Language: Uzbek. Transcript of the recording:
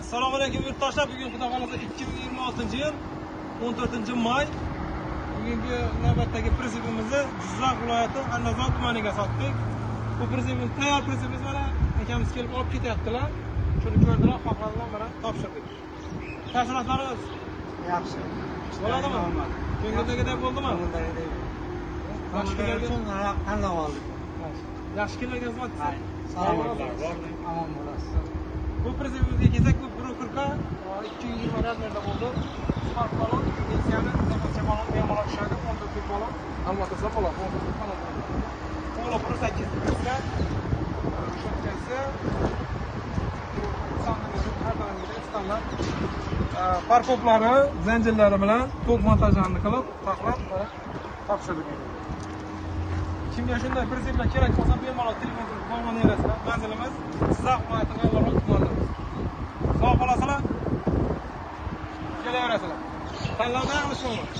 Assalomu alaykum yurtdoshlar. Bugun Xudo xolasa 2026-yil 14-may. Bugungi navbatdagi pritsepimizni Jizzax viloyati Andazon tumaniga sotdik. Bu pritsepimiz tayyor pritsepimiz, mana akamiz kelib olib ketyaptilar. Shuni ko'rdilar, xohladilar, mana topshirdik. Taassurotlarimiz Yaxshi. Bo'ladimi? Ko'ngildagidek bo'ldimi? Ko'ngildagidek. Yaxshi kunlarga uchun tanlab oldik. Yaxshi kunlarga xizmat qilsin. Salomat bo'lasiz. Omon bo'lasiz. Bu pritsepimizga kelsak, bu Pro 220 razmerda bo'ldi. Smart balon, pensiyani zavodcha balon bemalol tushadi, 14 balon, albatta balon, 14 balon. Polo Pro 8 pensiya, shotkasi har doimgidek standart. Parkoplari, zanjirlari bilan to'liq montajlarni qilib, taxlab mana topshirdik. Kimga shunday pritseplar kerak bo'lsa, bemalol telefon qilib bog'lanaverasizlar. Manzilimiz Jizzax viloyati G'ayvarol tumanida. Sog' qolasizlar. Kelaverasizlar. Tanlovda qilish.